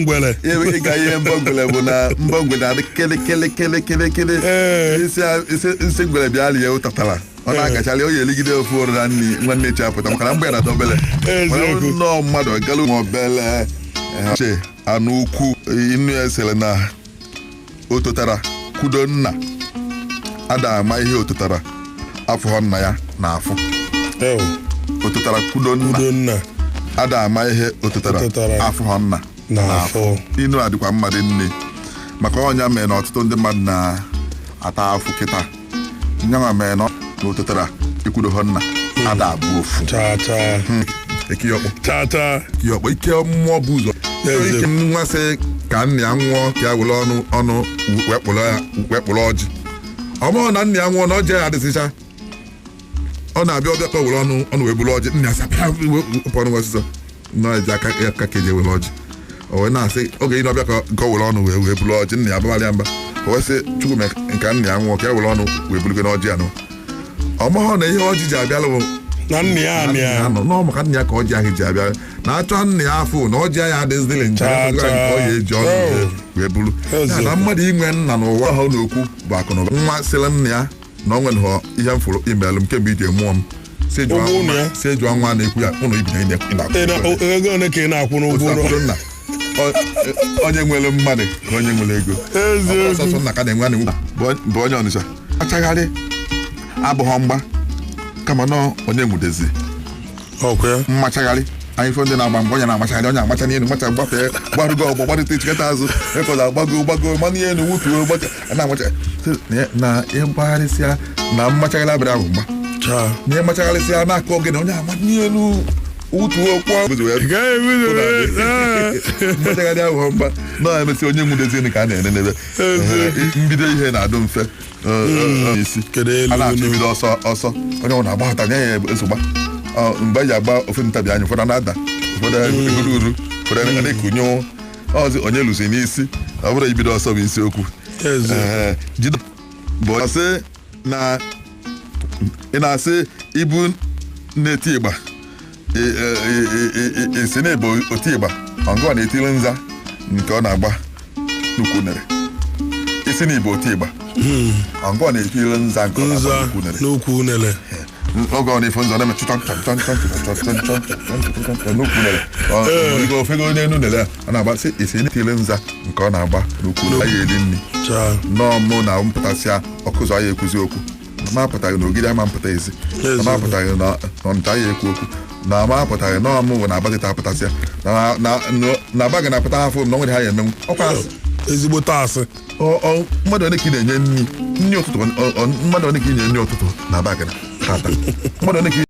Ngwere. Ịga ihe mbọ ngwele bụ na mbọ ngwele na-adị kele kele kele kele kele. Isi nsị ngwele bịa lie ụtatara, ọ na-agacharị, o ya eligide ofu ọrụ na nni nwanne echi apụta, maka na mgbe ya na obele. Eziokwu. Nnọọ mmadụ galụ nwa obele che anụ ukwu. Inu ya sịrị na ototara kwudo nna ada ama ihe ototara afọ nna ya na-afụ. Ew, ototara kwudo nna udo nna ada ama ihe ototara ototara afọ nna na-afụ. Inu a dịkwa mmadụ nne, maka ọnya mere na ọtụtụ ndị mmadụ na-ata afụ kịta. Nyanwa mere na ototara ikwudo ha nna ada abụ ofu. Chaa chaa. Ekiyọkpọ. Chaa chaa. Ekiyọkpọ ike mmụọ bụ ụzọ. Eze. Ike nwa sị ka nna ya nwụọ ka ya were ọnụ ọnụ wekpụrụ ya wekpụrụ ọjị. Ọ bụrụ na nna ya nwụọ na ọjị ya adịsịcha, ọ na-abịa ọbịa ka o were ọnụ ọnụ wee bụrụ ọjị, nna ya sị pịa wepụ ọnụ ọsịsọ na eji aka aka ka eji ewere ọjị. O wee na-asị oge ị na-ọbịa ka o were ọnụ wee bụrụ ọjị, nna ya ababalị ya mba. O wee sị Chukwu mee nke nna ya nwụọ ka ya were ọnụ wee bụrụgo n'ọjị ya nụ. Ọ mahụ na ihe ọjị ji abịalụ bụ na nna ya anị ya. Nọ n'ọ maka nna ya ka ọjị ahụ ji abịa na achọ nna ya afọ na ọjị ahụ adịzịlị nche Chaa, nke chaa. ọ ya eji ọnụ wee buru. Eziokwu. Ya na mmadụ inwe nna n'ụwa ahụ n'okwu bụ akụ na ụba. Nwa sịrị nna ya na ọ nwere ihe m fụrụ imelụ m kemgbe iji mụọ m, si jụọ Ụgwọ ụlọ ya? Si jụọ nwa na-ekwu ya ụlọ ibi na ị Ị na-akwụ ego ole ka ị na-akwụ n'ụgwọ ụlọ? ụlọ nna. Onye nwere mmadụ ka onye nwere ego. Eziokwu. Ọsọsọ nna ka na-enwe na-enwe bụ onye Ọnịcha achagharị abụghọ mgba kama nọ onye nwudezi. Ọkwa ya. Mmachagharị anyị fọ ndị na-agba mgba, onye na-amachagharị, onye amacha n'elu macha gbafee gbarugo ọgbọ gbarịta chikọta azụ ekọza gbago gbago manụ elu wutuo gbacha na-amacha. Sị na ihe mkpagharịsịa na mmachagharị abịrị ahụ mgba Chaa. na ihe mmachagharịsịa na-akụ ogene onye ama n'elu wutuo kwụọ. Ị gaghị ebido ee. Mmachagharị ahụ mgba na emesi onye nwudezi ka a na-enenebe. Mbido ihe na-adụ mfe isi. Kedu elu a na-achọ elu? ibido ọsọ ọsọ, onye ọ na-agbahọta nye ya esogba. Mgbe e ji agba ofe ntabi anya, ụfọdụ na-ada, ụfọdụ egoro uru, ụfọdụ na-ekunye ọzọ onye lụsi n'isi. Ọ bụrụ ibido ọsọ bụ isiokwu. Eze. Ee, jide bụ asị na ị na-asị ibu na-eti ịgba esi na ebe oti ịgba ọngụ na-etiri nza nke ọ na-agba nnukwu unere. Isi na ibe oti ịgba ọngụ na-etiri nza nke ọ nza na-agba nnukwu unere. N'ukwu unele. Oge ọ na-efe nzọ na-eme chọm chọm chọm chọm chọm chọm chọm chọm chọm n'ukwu unere. Ọ ofego n'elu unere a, ọ na-agba sị esi na-etiri nza nke ọ na-agba n'ukwu unere ya eri nri. Chaa. Nnọọ mụ na mpụtasịa ọkụzọ ya ekwuzi okwu ma apụtaghị na ogidi ama mpụta ezi na ma apụtaghị na ọnịcha ya ekwu okwu na ma apụtaghị na ọmụ bụ na abatịta apụtasịa na aba gị na-apụta afọ m na o nwere ha ya emenwu ọkwa asị. Ezigbo taasị. Mmadụ one ka ị na-enye nri nri ụtụtụ? Mmadụ one ka ị na-enye nri ụtụtụ na aba gị tata? Mmadụ one ka ị